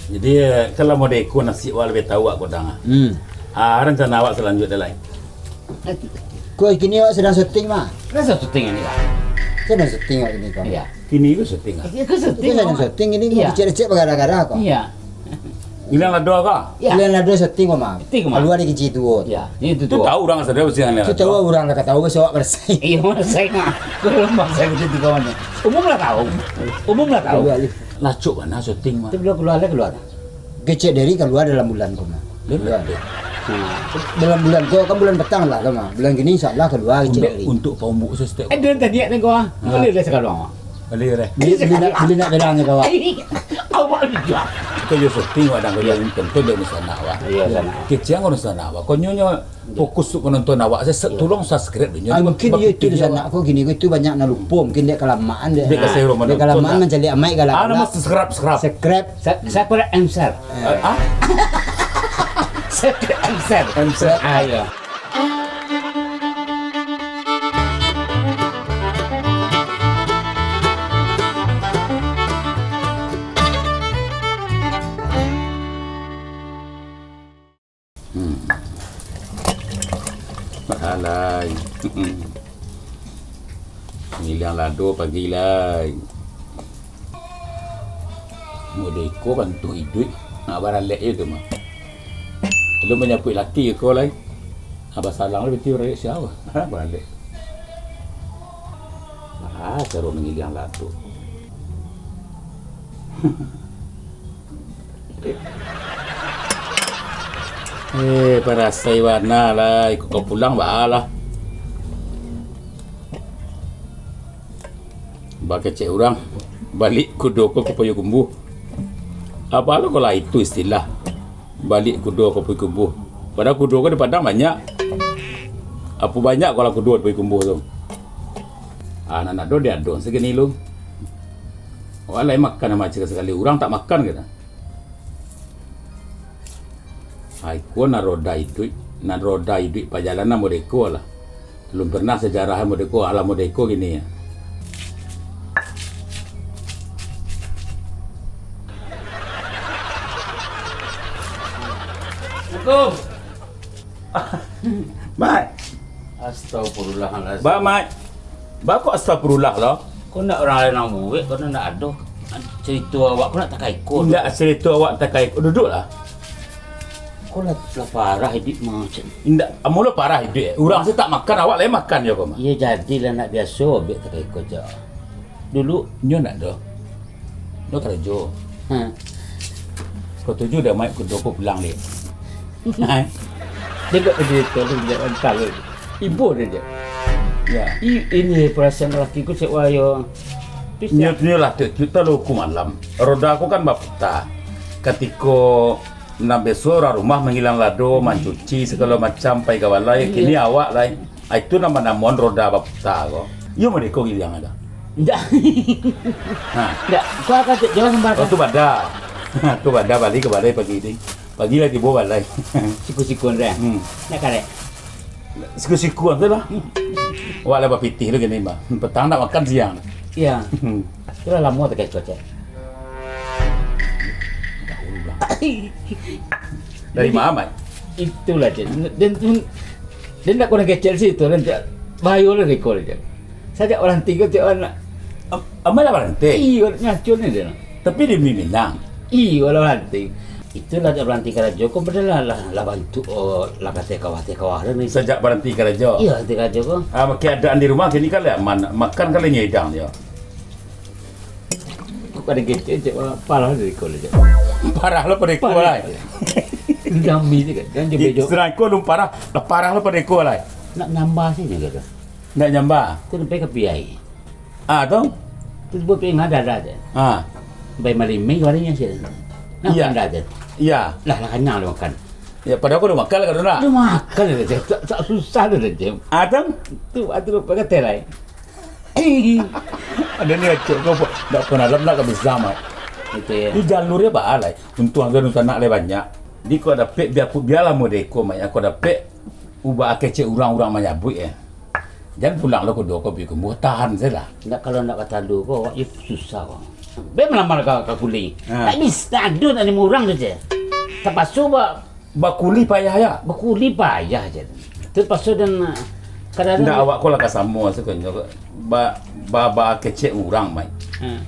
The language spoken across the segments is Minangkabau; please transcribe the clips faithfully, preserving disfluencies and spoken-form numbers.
Jadi, kalau mode iko nasib awak labiah tahu awak kodang. Hmm. Ah, rencana awak salanjuiknyo lai? Ko kini awak sadang syuting, mah. Rasa syuting ini lah. Sadang syuting awak kini ko. Iya. Kini ko syuting ah. Iko syuting. Iko sadang syuting ini. Iya. Kecek-kecek bagara-gara ko. Iya. Gilang Lado ko? Iya. Gilang Lado syuting ko, mah. Syuting ko, mah. Kalua di kecil tu. Iya, ini tu. Tu tahu urang sadang syuting. Tu tahu urang lah, tahu ke awak bersai. Iya, bersai mah. Kalau bangsa itu kawannya. Umum lah tahu. Umum lah tahu. Kalua. Lacok bana syuting mah. Tu belum kalua lah, kalua. Kecek dari kalua dalam bulan ko mah. Bulan. Nah, dalam bulan ko kan bulan patang lah ko mah. Bulan kini insya Allah kalua kecek dari. Untuk paumbuk sestek. Eh, dan tadi ada gua. Boleh lah sekarang. Boleh lah. Beli, beli nak, beli nak berang ni kawan. Awak juga. Kau yo syuting wadang kau yo tentu dari sana wah. Iya, sana. Kecek dari sana wah. Kau nyonya fokus tu penonton awak. Saya se- tolong subscribe dulu. Ah, mungkin iyo itu di sana. Kok gini, kok itu banyak nak lupa. Mungkin dia kelamaan dia. Dia kasih rumah dia nonton kelamaan lah. Mencari amai kalau. Ah, nama subscribe, subscribe. Subscribe. Sa- subscribe and share. Eh, ah? Subscribe and share. And share. Ah, iya. Hmm. Alai. Gilang Lado pagi lai. Mode iko bantuak iduik. Nak baralek je tu mah. Lalu manyapuik laki ko lai. Abah salang tu berarti baralek siapa? Ha, baralek. Ah, seru Gilang Lado. Eh, parasai bana lah, iko ko pulang baa lah. Bakecek urang, baliak kudo ko ka Payokumbuah. Apo lo ko lah itu istilah, baliak kudo ka Payokumbuah. Padahal kudo ko di Padang banyak. Apo banyak ko lah kudo di Payokumbuah tu. Ah, nan ado di adon sagini lu. Awak lai makan macam sakali, urang tak makan kata. Ai, ko nan roda iduik, nan roda iduik pajalanan mode ko lah. Alun pernah sejarah mode ko, alah mode ko gini ya. Assalamualaikum. Mat. Astagfirullahalazim. Ba, Mat. Ba, kok astagfirullah lo? Kok ndak urang lain nan muek, kok ndak ado. Cerito awak kok ndak takaiko. Ndak cerito awak takaiko. Duduklah. Kok lah, lah parah iduik macam ni. Ndak, amulo parah iduik, eh. Urang se tak makan, awak lai makan jo ko mah. Iyo, jadilah ndak biaso, biak takaiko jo. Dulu nyo ndak do. Nyo karajo. Ha. Kau tuju dah mai kudo ko pulang dek. Hai. Dia buat kerja tu, dia buat antar tu. Ibu dia je. Ya. I, ini perasaan laki ku cek wayo. Nyo, nyo lah tu, tu lalu ku malam. Roda ku kan baputa. Katiko nan biaso urang rumah manggilang lado, mancuci sagalo macam, pai ka balai, kini awak lai. Ah, itu nan manamoan roda baputa ko. Iyo mode ko gilang ado. Ndak. Ha. Ndak. Kau akan cek jalan sambal. Oh, tu bada. Tu bada bali ka balai pagi ni. Pagi lah tibo balai. Siku-siku dah. Hmm. Nak karek. Siku-siku tu lah. Awak lah bapitih tu kini, bah. Petang nak makan siang. Iya. Hmm. Itulah lamo tak kecek. Dari ma, Mat? Itulah, Cik. Dan tu, dia ndak kurang kecek situ, dan cak, bahayo lah rekor, Cik. Sajak baranti ko, Cik, anak. Am-, Amai lah baranti? Iyo, nyacul ni dia. Tapi di Minang? Iyo, lah baranti. Itulah, Cik, baranti karajo ko, padahal lah, lah, lah bantuak, oh, lah katai kawah, katai kawah dah ni. Sajak baranti karajo? Iyo, baranti karajo ko. Ah, keadaan di rumah kini kan lah aman, makan kan lah nyidang dia. Kok kadang kecek, cek, parah dari ko lah, cek. Parah lo pado iko lah. Dami je kan, dan je bejo. Selain ko lum parah, lah parah lo pado iko lah. Nak nambah sih ni kata. Nak nambah? Tu sampai ka piai. Ah, tu? Tu buat piai ngada ada je. Ah. Bai malimai warnanya sih. Nak anda je. Iya. Lah, lah kenyang lah makan. Ya, padahal ko udah makan lah, kan, nak? Udah makan lah, cek. Tak, tak susah dah, cek. Ah, tu? Tu, ah, tu, pakai terai. Ado ni acok ko, dak pernah lam nak ka bisa, Mat. Itu ya. Di jalur ya ba alai. Untung aja dunsanak lai banyak. Di ko dapek bia, bialah mode ko, Mat. Ko dapek uba kecek urang-urang manyabuik ya. Jan pulang lo kudo ko pi kumbuah, tahan sajo lah. Ndak, kalau ndak ka tandu ko, awak je susah ko. Be malamar ka, ka kuli. Ha. Tak bisa, tak ado nak limo urang tu je. Tapaso ba-, Bakuli payah ya? Bakuli payah je. Tapaso dan, ah, kadang-kadang Ndak, awak ko lah ka samo sakonyo. Ba, ba, ba kecek urang, Mai. Hmm.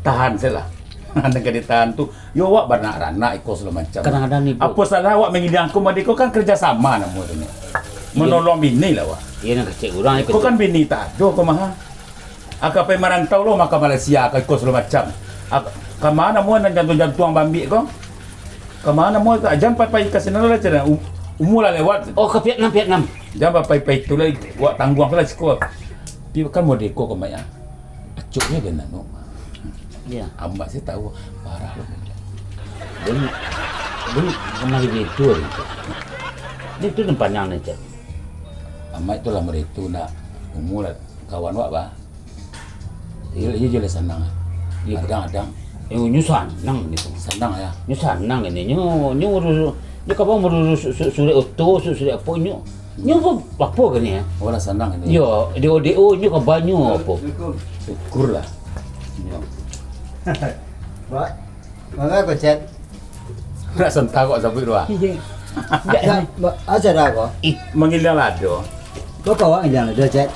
Tahan se lah. Nan ka ditahan tu, yo awak baranak-ranak iko sagalo macam. Kadang-kadang ni, Bu. Apo salah awak mangiliang ko, mode ko kan kerja sama namo tu ni. Iya. Manolong bini lah awak. Iya, nan kecek urang iko Ko tu. Kan bini tak ado ko mah. Aka pai marantau lo mah ka Malaysia, ka iko sagalo macam. Ak-, ka ma namo nan jantuang-jantuang bambik ko? Ka ma namo ka, jan pai-pai ka sinan lah, cina. Um-, umua lah lewat. Oh, ka Vietnam, Vietnam. Jan pai-pai tu lah, wak tangguang lah siko. Tapi kan mode ko ko, Mak, ya. Acok ni kan anu. Iya. Amak sih tahu, parah lo. Bun, bun, kamari itu hari tu. Ni tu nan panjang ni, Cak. Amak tu lah mode tu nak umua lah kawan wak, bah. Iyo, iyo jelas sanang. Iyo. Adang, adang. Eh, nyo sanang ni tu. Sanang, ya. Nyo sanang ni. Nyo, nyo urus, nyo kapan urus su-, su-, surek oto, su-, surek apo nyo. Nyo apo, apo ka ni, ya? Oh, lah sanang ni. Yo, D O D O nyo kaban nyo apo? Syukurlah. Yo. Ba, manga ko, Chat? Nak santa kok sabuik tu, ah. Iya. Ndak, ba, acara ko? Ih, mangiliang lado. Ko ka awak ngiliang lado, Chat?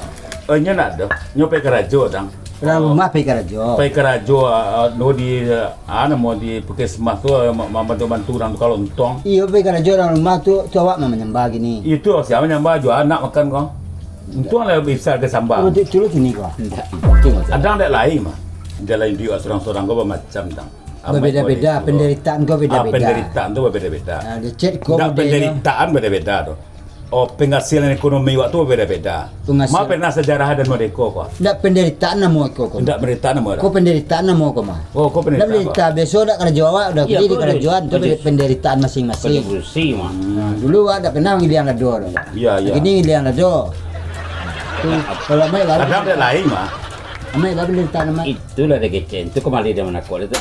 Oh, inyo ndak ado. Nyo pai karajo, dang. Urang rumah pai karajo. Pai karajo, ah, ah, no di, ah, namo di puskesmas tu, ah, ma-, ma-, bantu-bantu urang tu kalau untuang. Iyo, pai karajo urang rumah tu, tu awak mah manyambah gini. Itu sia manyambah, juo anak makan ko. Untuang lah bisa ka sambah. Oh, tu, tu sini ko. Ndak. Adang dek lain mah. Dek lain duit surang-surang ko bamacam, dang. Babeda-beda, penderitaan ko beda-beda. Ah, penderitaan tu babeda-beda. Ah, dia chat ko ndak, modelnyo. Penderitaan beda-beda tu. Oh, penghasilan ekonomi wak tu beda-beda. Penghasilan. Ma pernah sejarah dan mode ko, ko? Ndak penderitaan namo ko, ko. Ndak penderitaan namo ko. Ko penderitaan namo ko, mah. Oh, ko penderitaan. Ndak penderita, biaso ndak karajo awak, udah jadi di karajoan tu penderitaan masing-masing. Kerja bersih, mah. Hmm. Nah, dulu awak ndak pernah ngiliang lado tu. Iya, iya. Kini ngiliang lado. Tu, kalau Mak, kalau Kadang dek lain, mah. Mak, kalau penderitaan, Mak. Itulah dia kecen. Tu kembali dia manakut dia tu.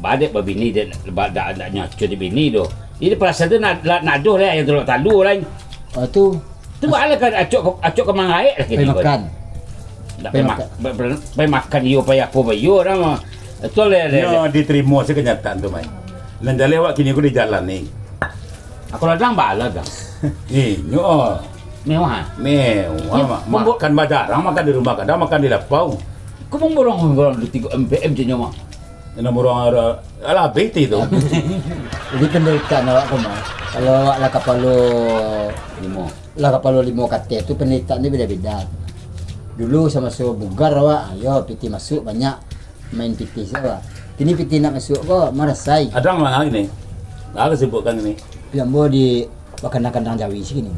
Badek babini dek, ba-, dak, dak nyaco di bini doh. Jadi perasaan tu nak, nak, nak doh lah yang tulak talu lain. Oh, tu. Tu baalah kan acok, acok ka mangaek lah. Pai kini makan. Dak pai pai mak-, makan. Pai, pai, pai makan iyo, pai apo, pai iyo dah mah. Betul ya, ya, Nyo ya. Diterimo se kenyataan tu, Mai. Nan jaleh awak kini ko di jalan ni. Aku ladang bala dah. Ni, nyo. Mewah, ah? Mewah, ya, mak-, pembo- makan bajarang, makan di rumah kadang, makan di lapau. Ko mamborong-borong di tigo M P M je nyo mah. Nan mamborong ada, alah, B T tu. Jadi penderitaan awak ko mah. Kalau awak lah kapalo limo. Lah kapalo limo kateh tu penderitaan dia beda-beda. Dulu samaso bugar awak, ayo piti masuk banyak. Main pitih sajo. Kini pitih nak masuak ko, marasai. Adang manga kini? Apo kasibukan kini? Piambo di bakandang-kandang jawi sikini.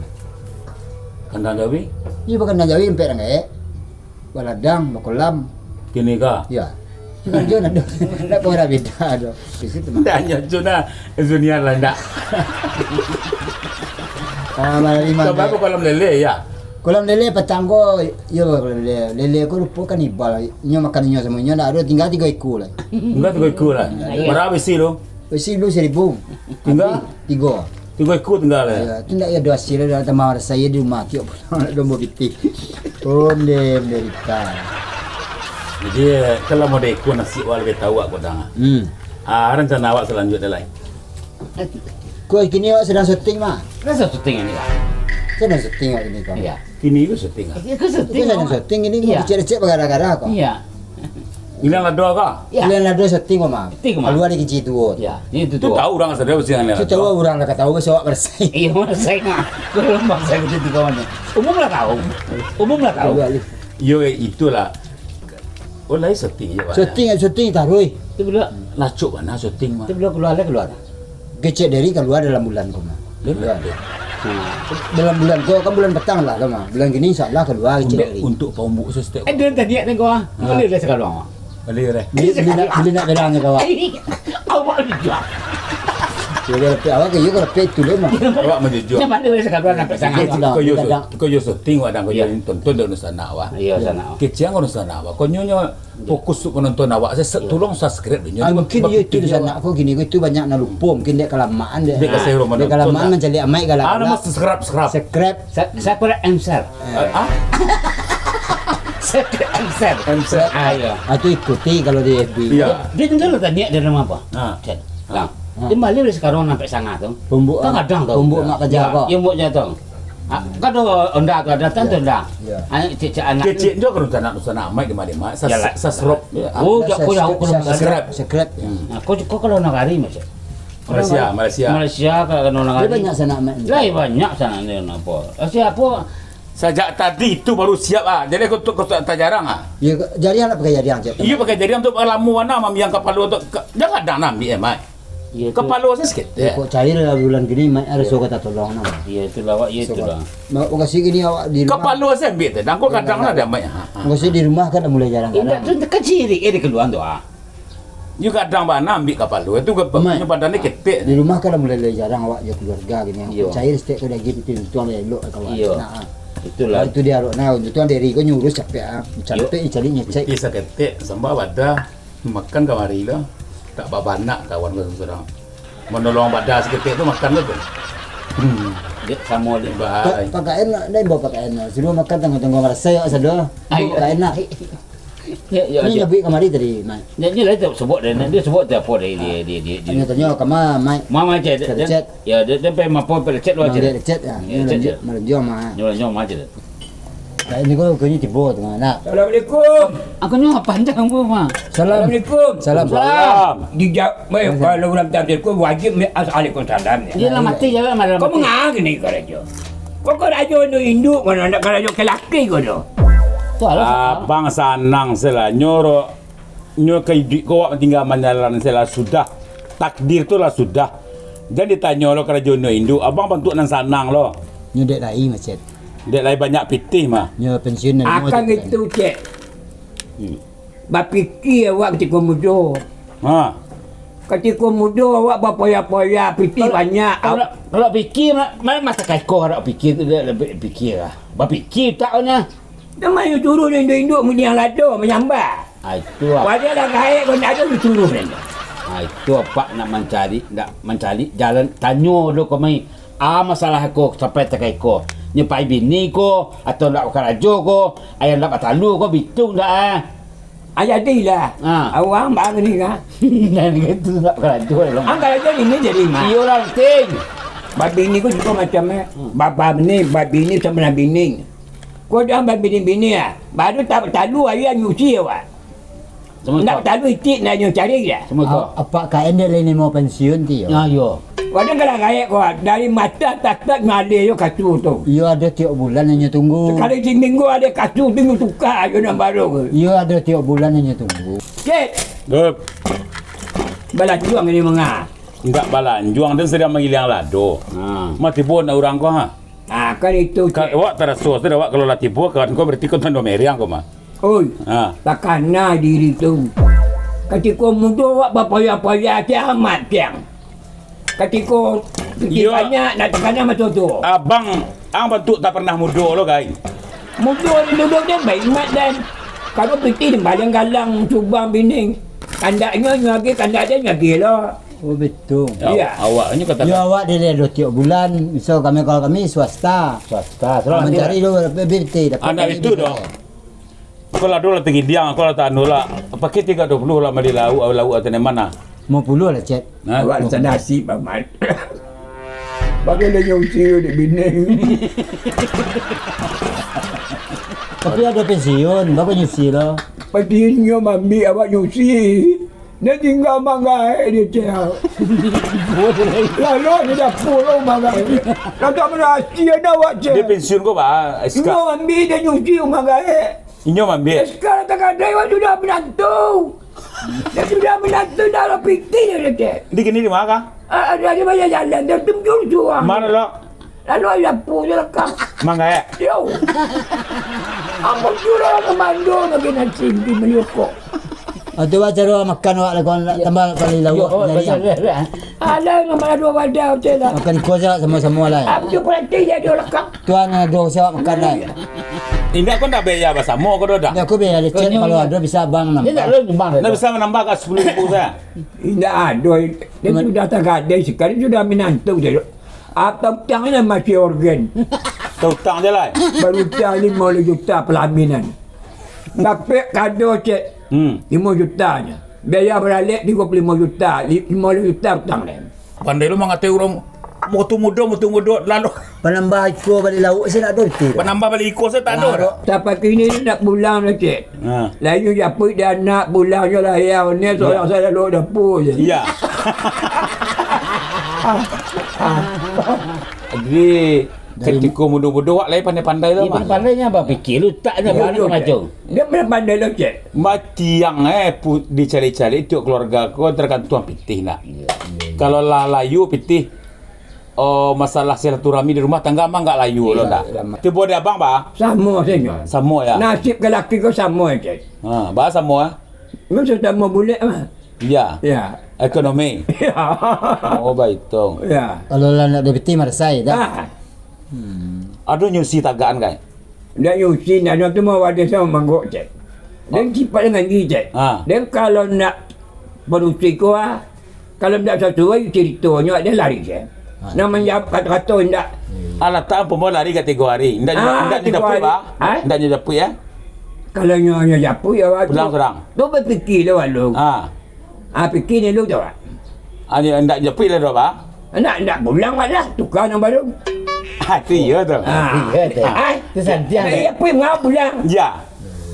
Kandang jawi? Iyo, bakandang jawi ampek urang gaek. Baladang, bakolam. Kini ka? Iyo. Cuma jo ndak ado. Ndak pernah beda do. Di situ mah. Ndak nyo cuna, Zunian lah ndak. Ah, malam lima. Coba ko kolam lele, ya? Kolam lele patang ko, iyo, kolam lele. Lele ko rupo kanibal. Inyo makan inyo samo inyo, ndak ado, tingga tigo ikua lah. Tingga tigo ikua lah. Iyo. Bara bisi tu? Bisi dulu saribu. Tingga? Tigo. Tigo ikua tingga lah. Iyo, tu ndak ado hasil, ado tambah rasa iyo di rumah, tiok pulang nak dombo pitih. Onde, menderita. Jadi, kalau mode iko nasib awak labiah tahu awak ko dang. Hmm. Ah, rencana awak selanjutnya lai? Ko kini awak sedang syuting, mah. Sedang syuting ini, Kak. Sedang syuting awak kini, Kak. Iya. Kini ko syuting, ah? Iya, ko syuting, Kak. Sedang syuting ini, iya. Kecek-kecek bagara-gara, Kak. Iya. Ilang lado, Kak? Iya. Ilang lado syuting, Kak, mah. Syuting, Kak, mah. Keluar di kecil tu. Iya, ini tu. Tu tahu urang sadar mesti ilang lado. Tu tahu urang lah, kata urang sawak bersai. Iya, bersai, Kak. Kalau bersai betul tu kawan. Umum lah tahu. Umum lah tahu. Iya, itulah. Oh, lai syuting je, Pak? Syuting, syuting taruih. Tu bilo. Lacok bana syuting, mah. Tu bilo keluar, lah keluar. Kecek dari keluar dalam bulan ko, mah. Dalam bulan. Ha. Dalam bulan ko, kan bulan patang lah, kan, mah. Bulan kini insya Allah keluar kecek dari. Untuk paumbuk sestek. Eh, dia tadi nak tengok, ah. Ha. Boleh dah sekarang, ah. Boleh dah. Beli, beli nak, beli nak berang je, kawan. Awak juga. Yo, kalau pek awak ke, yo, kalau pek itu lo, mah. Awak mah jujur. Macam mana boleh sekarang nak pasang awak? Ko yo, ko yo syuting, awak dang ko yo tonton dulu sanak awak. Iya, sanak awak. Kecek dulu sanak awak. Ko nyo, nyo Fokus tu penonton awak, saya se-, tolong subscribe dulu. Ah, mungkin iyo itu di sanak ko kini ko itu banyak nan lupo, mungkin dek kalamaan dek. Dek kasih rumah dek nonton kalamaan dah. Mencari amai galak. Ah, nama subscribe, subscribe. Subscribe. Sa-, subscribe and share. Eh. Ah? M Z. M Z. Ah, iyo. Ah, tu ikuti kalau di F B. Iyo. Dia, dia tentu lah tanya dia nama apa. Ha. Cek. Ha. Ha. Dia balik dari sekarang sampai sana tu. Pembuak, kan kadang tu. Pembuak mak kerja kau. Iyo, buat je tu. Ah, kan ada Honda tu, ada tan tu Honda. Iyo. Ah, cek, cek anak tu. Kecil tu kalau tak nak, tak nak, Mat, di mana, Mat? Sas-, Yalah. Sasrop. Oh, Sa-, jauh, jauh, sa-, jauh. Sa-, subscribe. Subscribe. Hmm. Nah, kau, kau kalau nak lari, macam Malaysia, Malaysia. Malaysia kalau nak lari. Dia banyak sanak, Mat. Lah, banyak sanak ni, kenapa? Siapa? Sajak tadi tu baru siap ah. Jadi kau tu, kau tak jarang ah. Iyo, jariang nak pakai jariang, cek. Iyo, pakai jariang tu lamo mana mambiang kapalo tu. Ka-, jangan dah nak ambil, eh, Mat. Iyo, tu. Kapalo saya sikit. Iyo, kok cair lah bulan kini, Mat, ada suruh kata tolong, nah. Iyo, itulah, awak, iyo, itulah. Mak, makasih kini awak di rumah. Kapalo saya ambil tu. Dan kau kadang lah dah, Mat. Ha, ha. Makasih di rumah kan dah mulai jarang-jarang. Indak, tu kecil, eh, di keluar tu ah. Yo kadang bana ambiak kapalo tu, ka-, Mai. Nyo badan ni ketek. Di rumah kan lah mulai, mulai jarang awak jo keluarga gini. Iyo. Cair stek tu daging tu, untuang elok kawan. Iyo. Nah, ah. Itulah. Itu dia, nah, untuang diri ko nyurus capek ah. Capek cari ngecek. Pitih saketek, sambah badah, makan kamari lah. Tak babanak kawan ko surang. Manolong badah saketek tu makan lah tu. Hmm. Dek samo dek. Baik. Pa-, pakaian lah, dah bawa pakaian lah. Suruh makan tangguang-tangguang rasai awak sado. Ai. Pakaian lah. Yo, yo, Ini yo. Nyabuik kamari tadi, Mat. Nyo, nyo lah tu sebut dia, dia sebut dia apa dia, dia, dia, dia, dia. Tanyo, tanyo, kama, Mat. Mama chat, Chat, dia, chat. Ya, dia, dia pai mapo, pai chat lu Mak chat. Dia chat, ya. Ya, Nyo chat lanjut, je. Malanjut, Mat. Nyo lanjut, Mat, chat. Nah, ini kau kini tibo tu, Mat. Nah. Assalamualaikum. Aku nyo panjang pun, Mat. Salam. Assalamualaikum. Salam. Salam. Dijawab, Salam. Kalau urang tak assalamualaikum, wajib ni assalamualaikum salam ni. Dia lah mati jawab malam Kau mati. Mangah gini karajo? Kau karajo induk-induk, mana nak karajo laki-laki kau tu? Tu alah. Abang sanang salah. Nyo ro, nyo ka iduik ko awak tinggal manjalan salah sudah. Takdir tu lah sudah. Jan ditanyo lo karajo nyo induk. Abang bantuak nan sanang lo. Nyo dek lai, Macet. Dek lai banyak pitih mah. Nyo pensiun nan Akan limo tu, itu, Cek. Hmm. Bapikia awak katiko mudo. Ha. Katiko mudo awak bapoya-poya, pitih Kalau, banyak. kalau, kalau pikir, ma-, ma-, masa kaiko awak pikir tu, dia lebih pikir lah. Bapikir utak kau nyo. Nama yo turun induk-induk mudiang lado manyambah. Ah, itu lah. Wadah lah gaek kau ndak ado disuruh nyo. Ah, itu apak nak mancari, nak mancari jalan, tanyo dulu kau mai. Ah, masalah ko sampai takaiko. Nyo pai bini ko, atau ndak bakarajo ko, ayam ndak batalua ko, bitung ndak, ah? Ah, jadilah. Ah. Awak bang ni, kan? Nan itu ndak bakarajo, Long. Ah, karajo ini jadi, Mak. Iyolah, Ting. Babini ko juo macam, eh. Hmm. Baba ni, babini samo nan bini. Ko dah babini-bini, ah. Baru tak talu ayah nyuci awak. Samo Ndak ko. talu itik nak nyo cari dah. Samo ko. A-, apak K N dek lai namo pensiun ti yo? Ah, iyo. Wadah kalau gaek ko, dari mata tatak ngalih yo kacu tu. Iyo, ado tiok bulan nyo tunggu. Sakali siminggu ado kacu tu nyo tuka ajo nan baru ko. Iyo, ado tiok bulan nyo tunggu. Cek. Dup. Balanjuang ni manga. Ndak balanjuang, dan sadang mangiliang lado. Ha. Mati pun nak urang ko, ha. Ah, kan itu, Ka-, Cek. Awak taraso, sudah awak kalau lah tibo, kawan ko berarti ko tando meriang ko mah. Oi, Ha. takana diri tu. Katiko mudo awak bapoya-poya kiamat, Piang. Katiko pitih Iyo. banyak, nak takana macam tu. Abang, ang bantuak tak pernah mudo lo, gai. Mudo di duduk dia baik mat dan. Kalau pitih di balang galang, cubang bining. Kandaknyo nyo agi, kandak dia nyo agi lo. Oh, betul. Iyo. Awak nyo kata Yo, awak dilihat dua tiok bulan, misal kami, kalau kami swasta. Swasta, selamat Mencari dulu, B P T, dapat Anak kami itu B P T. dong. Kau lah dulu lah tinggi diang, kau lah tak anu lah. Pakai tiga dua puluh lah, mali lauk, lauk atau di mana? Lima puluh lah, Cep. Hah? Awak rasa nasib, Amat. Bagai lah nyuci di bini. Tapi ada pensiun, bagai nyuci lah. Pensiunnyo mambi awak nyuci. Dia tinggal manggaek dia, Cep. Lalu dia dapur lo manggaek. Lah tak berhasil dah awak, Cep. Dia pensiun ko, Pak, S K. Inyo mambi dia nyuci manggaek. Inyo mambi. S K lah tak ada, awak sudah menantu. Dia sudah menantu dalam piti dia, Cep. Di kini di mana? Ah, ada, ada banyak jalan, dia tunjuk suang. Mana lo? Lalu ayo apo je lekang. Manggaek. Yo. Ampun curang kemando bagi nasi di meliukok. Ah, tu baca doa makan awak lah, kawan, tambah kali lauk Yo, oh, jariang. betul, betul. Ada yang mana dua wadah hotel lah. Makan kuah je sama-sama lah. Aku tu perhati dia, dia lekang. Tuan, ah, doa siap makan lah. Indak kau ndak bayar basamo kau dah? Indak, aku bayar lecet, Kau kalau nyo- ada bisa abang Dia nambah. tak ada nyumbang Ndak dah. bisa menambah kat sepuluh ribu saya. Indak ada. Dia Cuma- sudah tak ada sekali, sudah menantu dia. Atau utang ni masih organ. Terutang je lah. Baru utang lima puluh juta pelaminan. Dapek kado, Cek. Hmm. Limo juta nyo. Biaya baralek tigo puluah limo juta, li-, limo puluah juta utang den. Pandai lo mangatai urang, mutu mudo, mutu mudo, lalu. Panambah iko bali lauak se ndak ado tu. Panambah bali iko se tak ado. Ndak ado. Sampai kini ni ndak pulang doh, Cek. Ha. Lain nyo japuik di anak, pulang nyo lah, ya, ni sorang sajo lo dapur se. Iya. Jadi, Dari ketiko mudo-mudo, awak lai pandai-pandai lah, Iya, mah. Pandai-pandai nyo, bapikia utak nyo, Iyo, bana iyo, kemacung. Dia pandai-pandai lo, Cek. Matiang, eh, pu-, dicari-cari tiok keluarga ko tergantung pitih nak. Iyo, iyo, iyo. Kalau lah layu pitih, oh, masalah silaturahmi di rumah tangga mah nggak layu lo, Iyo, ndak? Lama. Tibo di abang, bah? Samo sajo. Samo, ya? Nasib ka laki ko samo, Cek. Ha, bah samo, ah? Nyo samo bulek, mah. Iya. Ya. Ekonomi. Ya. Oh, baitong. Ya. Kalau lah nak dapati marasai, dah. Ah. Hmm. Ado nyusi tagakan, kai? Ndak nyusi, ndak ado tu mah wadah sama manggok, Cek. Den Oh. Cipat dengan gi, Cek. Ah. Den kalau ndak padusi ko, ah, kalau ndak sasuai caritonyo, den lari, Cek. Ah. Nak manjawab kato-kato, ndak. Alah, tak apa, mau lari ka tigo hari. Ndak nyo, Ah, ndak nyo tigo japuik, hari. Bah? Ah? Ndak nyo japuik, ya? Kalau nyo, nyo japuik, ya, Wak, Pulang tu, surang. Tu bapikia lo, Wak, lo. Ah. Ah, pikia ni lu tu, Wak. Ah, ni ndak japuik lah tu, Bah? Ndak, ndak pulang, Wak, dah. Tuka nan baru. Ah, tu iyo tu. Ah. Iyo tu. Ah. Tu santiang, Ndak eh. japuik, ngau pulang. Ya.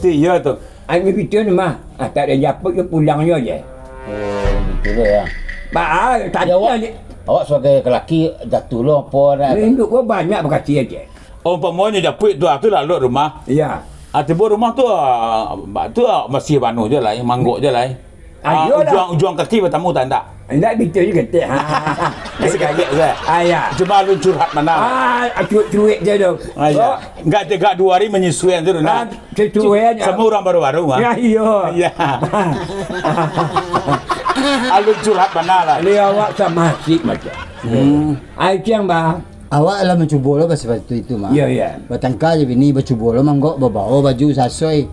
Tu iyo tu. Ah, ni gitu ni mah. Ah, tak ado japuik, dia pulang nyo je. Oh, gitu tu, ya. Ba, ah, tak Ya, awak, ada ni. awak sebagai lelaki, jatuh lo apa, dah? Rindu ko banyak bakasi aja. Umpamonyo japuik tu, ah, tu lalok rumah. Iya. Ah, tibo rumah tu, ah, ba-, tu, ah, masih banuh je lah, eh, manggok je lah, eh. Ah, Ah, iyolah. ujuang, ujuang kaki batamu tak, ndak? Ndak gitu juga, teh. Ha. Dia segagek je. Ah, ya. Cuma alun curhat mana. Ah, cuek-cuek je tu. Ah, ya. Oh. Enggak tegak dua hari menyusuan tu, Ah, nah. sesuai je. Sama orang baru-baru, ah. Ya, iyo. Ya. Alun curhat mana lah. Dia awak sama asik macam. Hmm. Ai, Ciang, Bang. Awak lah mancubo lo basapatu itu, Mak. Iya, iya. Batangka jo bini, bacubo lo manggok, babao baju sasoi.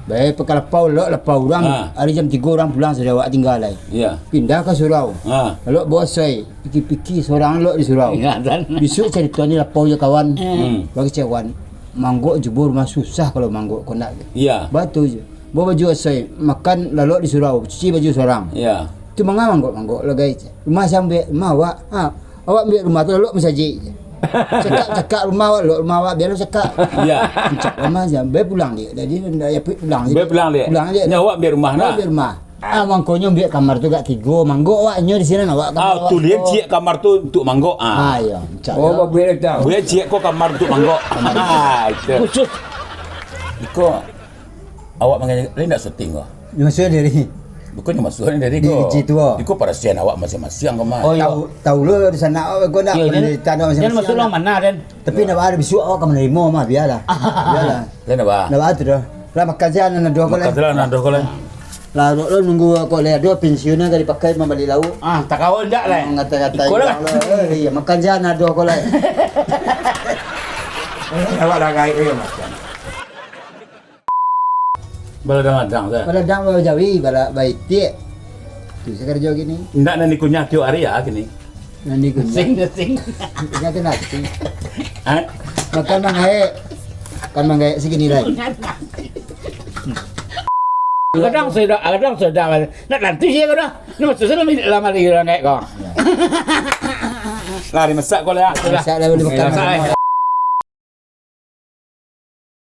Bae pakai lapau, lok lapau urang, Ha. ari jam tigo urang pulang, sudah awak tingga lai. Iya. Pindah ka surau. Ha. Lok bawa soi, piki-piki surang lok di surau. Ingatan. Bisuak carito ni lapau jo kawan. Hmm. Bagi kawan, manggok jubo rumah susah kalau manggok ko nak. Iya. Batua je. Bawa baju asoi, makan lalok di surau, cuci baju surang. Iya. Tu manga manggok-manggok lo, gai. Rumah sampai, rumah awak. Ha. Awak ambiak rumah tu, lalok masajik je. Cakak-cakak rumah awak, lalok rumah awak, biar lo cakak. Iya. Cakak rumah je, bae pulang dia. Jadi, ndak payah pulang je. Bae pulang dia. Pulang je. Nyo awak ambiak rumah, Awak nah. ambiak rumah. Ah, mangkonyo ambiak kamar tu agak tigo, manggok awak, nyo di sinan awak Ah, kamar tu awak lian tigo. ciek kamar tu untuk manggok. Ah. Ah, iya. Cak Oh, yo. babuek dah tahu. Buek ciek ko kamar untuk manggok. Ah, itu. Khusus. Iko Awak mangaji, lain ndak syuting ko? Nyo masuak dari Bukan nyo masuak dari Di ko. G T O. Iko parasian awak masing-masing ko mah. Oh, iya. Tahu, tahu lo di sana awak ko ndak Iya, pernah dan, di tanah dan masuk masing-masing. Lah mana, dan? Tapi ndak ada bisuak awak ka manarimo mah, biarlah. Biarlah. Lain apa? Ndak ada tu dah. Lah makan siang nan ado ko lah. Makan siang nan ado ko lah. Lah, lo, lo nunggu ko lah, ado pensiun ka dipakai mambali lauak. Ah, tak kawan jak lah. Ngata-ngatai Iko lah. Lo, eh, iya, makan siang nan ado ko lah. Awak lah gaik, eh, makan. Baladang-ladang, sah. Baladang, bala jawi, bala baitik. Tu, saya kerja gini. Ndak nan dikunyah tiok hari ya, kini. Nan dikunyah. Sing, sing. Ingat tu nasi. Hah? Makan mangaek. Makan mangaek segini lai. Kadang sudah, kadang sudah. Nak nanti sih kadang. Ni maksud saya lama lagi orang naik kau. Lah, dimasak kau lah. Masak dah boleh makan. Masak, eh.